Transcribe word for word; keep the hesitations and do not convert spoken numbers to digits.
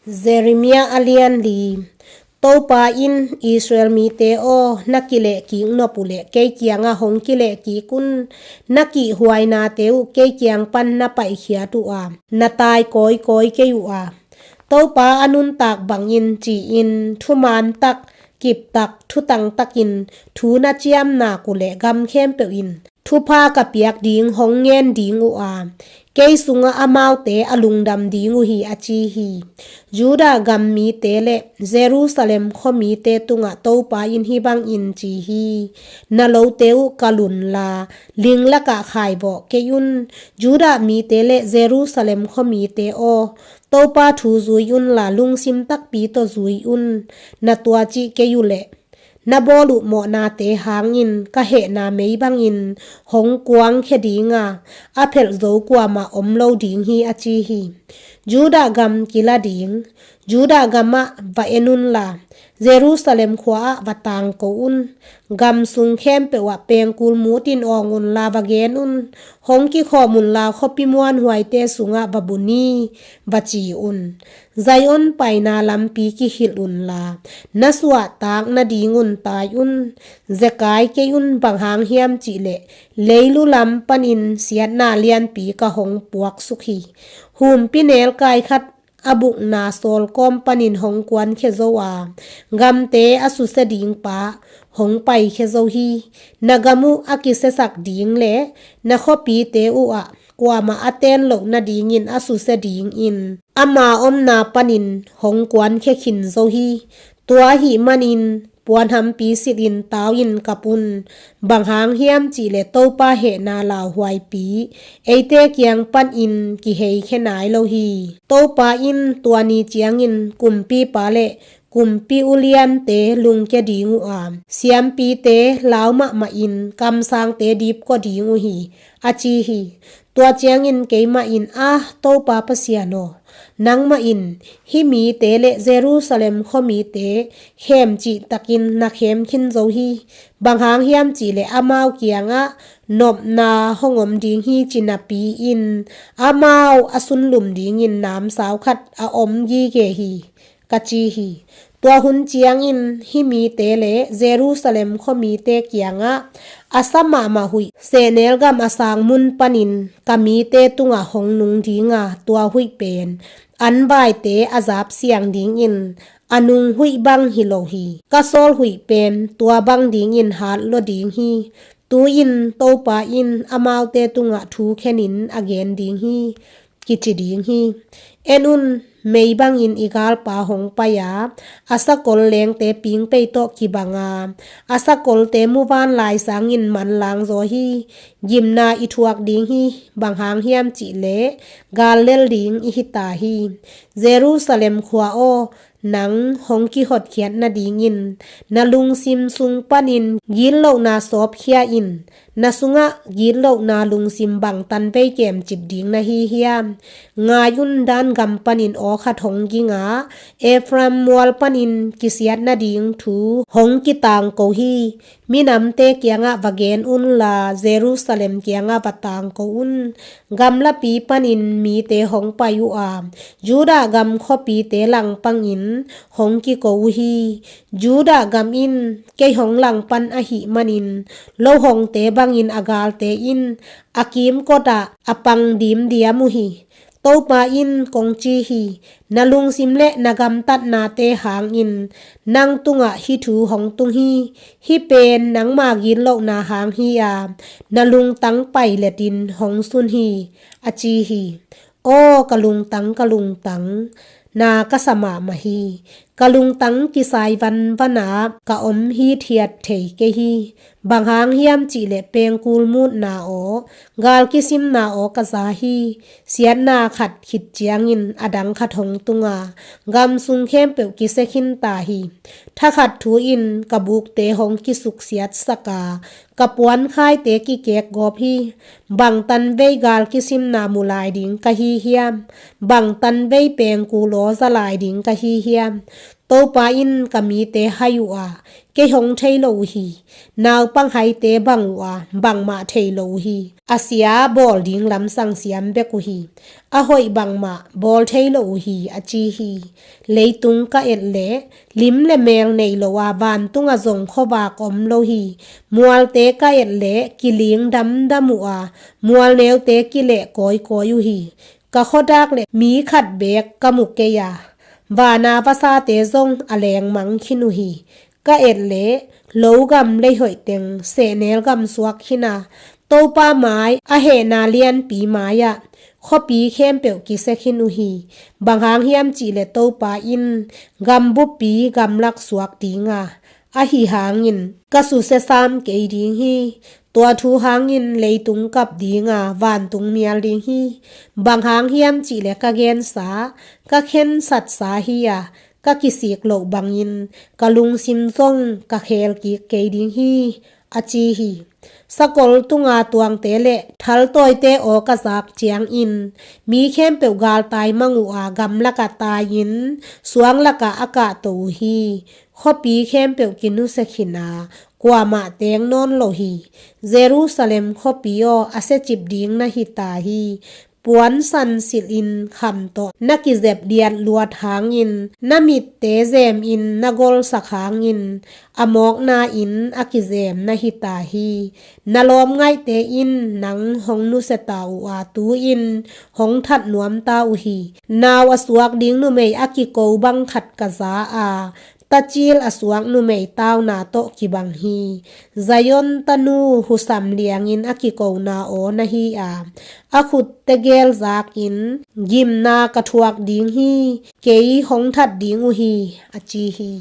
Jeremiah a lian li. Topa in, Israel mite aw, na kilehkik nop uhleh kei kiangah hong kilehkik un. Na kihhuainate uh kei kiang pan na paihkhiat uh a, na tai kawikawi kei uh a, Topa a nuntak bangin ci-in thumaantak, kiptak, thutangtakin thu na ciamnak uhleh gam khempeuh in thupha ka piak ding hong ngen ding uh a, kei sungah amaute a lungdam ding uh hi, a ci hi. Judah gam mite le Jerusalem khuamite tungah Topa in hih bangin ci hi. Na lote uh kalh unla, ling lakah khaivawh kei un. Judah mite le Jerusalem khuamite aw, Topa thu zui unla, lungsim takpi tawh zui un. Na tuacih kei uhleh, na bawl uh mawhnate hangin ka hehna mei bangin hong kuangkhia ding a, a phelh zo kuamah om lo ding hi, a ci hi. Judah gam kila ding. Judah gamah va en unla, Jerusalem khua-ah va tangko un. Gam sung khempeuh ah pengkul mutin awng unla va gen un. Hong kikhawm unla, khuapi muanhuaite sungah va bu ni, va ci un. Zion paina lampi kihilh unla, na suahtak nadingun tai un. Zekai kei un, bang hang hiam cihleh leilu lam panin siatna lianpi ka hong puaksuk hi. Humpi nelkai khat a bukna sawlkawm panin hong kuankhia zo a, gamte a susia ding pa hong paikhia zo hi. Na gam uh a kisiasak ding le na khuapite uh ah kuamah a ten loh nadingin a susia dingin ama omna panin hong kuankhia khin zo hi. Tua ahih manin puanhampi silhin tau-in kap un. Bang hang hiam cihleh Topa hehna lauhuaipi eite kiang panin kiheikhia nai lo hi. Topa in tua ni ciangin kumpipa le kumpi uliante lungkia ding uh a, siampite lau mahmahin kamsangte dipkua ding uh hi, a ci hi. Tua ciangin keimah in, A Topa Pasian aw, nangmah in hih mite le Jerusalem khuamite khem cihtakin na khem khin zo hi. Bang hang hiam cihleh amau kiangah nopna hong om ding hi, ci napi-in amau a sunlum dingin namsau khat a om gige hi, ka ci hi. Tua hun ciangin hih mite le Jerusalem khuamite kiangah a sa mahmah huih sehnel gam a sang mun panin ka mite tungah hong nung ding a, tua huih pen an vaite a zap siang dingin a nung huih bang hi lo hi. Ka sawl huih pen tua bang dingin hat lua ding hi. Tu-in Topa in amaute tungah thu khenin a gen ding hi, kici ding hi. En un, mei bangin i galpa hong pai a, a sakol lengte pingpei tawh kibang a, a sakolte muvanlai sangin manlang zaw hi. Gimna i thuak ding hi. Bang hang hiam cihleh gal lel ding i hi ta hi. Jerusalem khua aw, nang hong kihotkhiat nadingin na lungsim sung panin gitlohna sawpkhia in. Na sungah gitlohna lungsim bangtan vei kemcip ding na hi hiam? Ngai un, Dan gam panin aw khat hong ging a, Ephraim mual panin kisiat nading thu hong kitangko hi. Minamte kiangah va gen unla, Jerusalem kiangah va tangko un. Gamlapi panin mite hong pai uh a, Judah gam khuapite langpangin hong kiko uh hi. Judah gam in kei hong langpan ahih manin, lohongte bangin a galte in a kimkotah a pang dimdiam uh hi. Topa in kong ci hi. Na lungsim le na gamtatnate hangin nang tungah hih thu hong tung hi. Hih pen nangma gitlohna hang hi a, na lungtang pailetin hong sun hi, a ci hi. Aw ka lungtang, ka lungtang, na ka sa mahmah hi. Ka lungtang kisai vanvan a, ka om hithiat thei kei hi. Bang hang hiam cihleh pengkul mutna aw, gal kisimna aw ka za hi. Siatna khat khit ciangin a dang khat hong tung a, gam sung khempeuh kisia khin ta hi. Thakhat thu in ka bukte hong kisuksiatsak a, ka puankhaite kikekgawp hi. Bangtan vei gal kisimna mu lai ding ka hi hiam? Bangtan vei pengkul aw za lai ding ka hi hiam? Topa in ka mite hai uh a, kei hong thei lo uh hi. Naupang haite bang uh a, bangmah thei lo uh hi. A sia bawl ding lamsang siam bek uh hi. A hoih bangmah bawl thei lo uh hi, a ci hi. Leitung ka et leh lim le meel nei lo a, vantung ah zong khuavak om lo hi. Mualte ka et leh kiling damdam uh a, mualneute kileh kawikawi uh hi. Ka khuadak leh mi khat beek ka mu kei a, van a vasate zong a lengmang khin uh hi. Ka et leh lo gam leihoih teng sehnel gam suak khin a, Topa mai, a hehna lianpi mai-ah khuapi khempeuh kisia khin uh hi. Bang hang hiam cih leh Topa in gam buppi gamlak suak ding a, ahi hangin ka susia sam kei ding hi. Tua thu hangin leitung kap ding a, vantung mial ding hi. Bang hang hiam cih leh ka gensa, ka khensatsa hi a, ka kisik loh bangin ka lungsim zong ka khel kik kei ding hi, a ci hi. Sakol tunga tuangte le thaltawite aw ka zak ciangin mi khempeuh galtai mang uh a, gamlak ah tai-in suang lakah a kahto uh hi. Khuapi khempeuh kinusia khin a, kuamah teng nawn lo hi. Jerusalem khuapi aw, a siacip ding na hi ta hi. Puansan silhin kham tawh na kizep diat luat hangin, na mitte zemin na golsak hangin, a mawkna-in a kizem na hi ta hi. Na lawmngaihte in nang hong nusia ta uh a, tu-in hong that nuam ta uh hi. Nau a suak ding numei a kiko bang khat ka za a, tacil a suak numei tauna tawh kibang hi. Zion tanu husam liangin a kikona aw na hi a, a khut tegel zakin gimna ka thuak ding hi. Kei hong that ding uh hi, a ci hi.